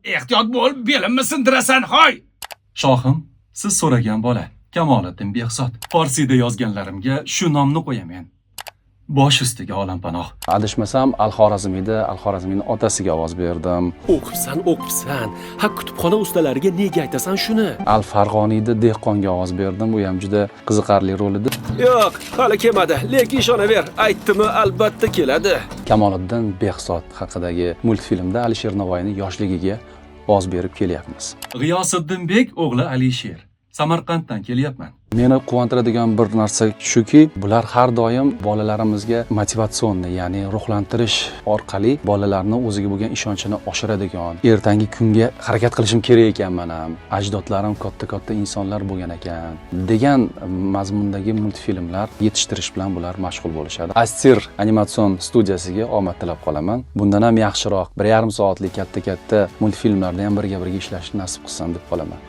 Ehtiyot bo'l, belimni sindirasan, hoy! Shohim, siz so'ragan bola Kamoliddin Behzod. Forsiyda yozganlarimga shu nomni qo'yaman. Bosh ustiga, olampanoh. Adashmasam, Al Xorazmiyda Al Xorazmiyni otasiga ovoz berdim. O'qibsan, o'qibsan. Ha, kutubxona ustalariga nega aytasan shuni? Al Farg'oniyda dehqonga ovoz berdim. U ham juda qiziqarli rol edi. Yo'q, hali kelmadi, lekin ishonaver, aytdimi, albatta keladi. Kamoliddin Behzod haqidagi multfilmda Alisher Navoiyni yoshligiga ovoz berib kelyapmiz. G'iyosiddinbek o'g'li Alisher. Samarqanddan kelyapman. Meni quvontiradigan bir narsa shuki, bular har doim bolalarimizga мотивационный, ya'ni ruhlantirish orqali bolalarni o'ziga bo'lgan ishonchini oshiradigan, ertangi kunga harakat qilishim kerak ekan, man ham, ajdodlarim katta katta insonlar bo'lgan ekan degan mazmundagi multfilmlar yetishtirish bilan bular mashg'ul bo'lishadi. Astir animatsion studiyasiga omad tilab qolaman. Bundan ham yaxshiroq 1,5 soatlik katta katta multfilmlarda ham birga birga ishlashni nasib qilsin deb qolaman.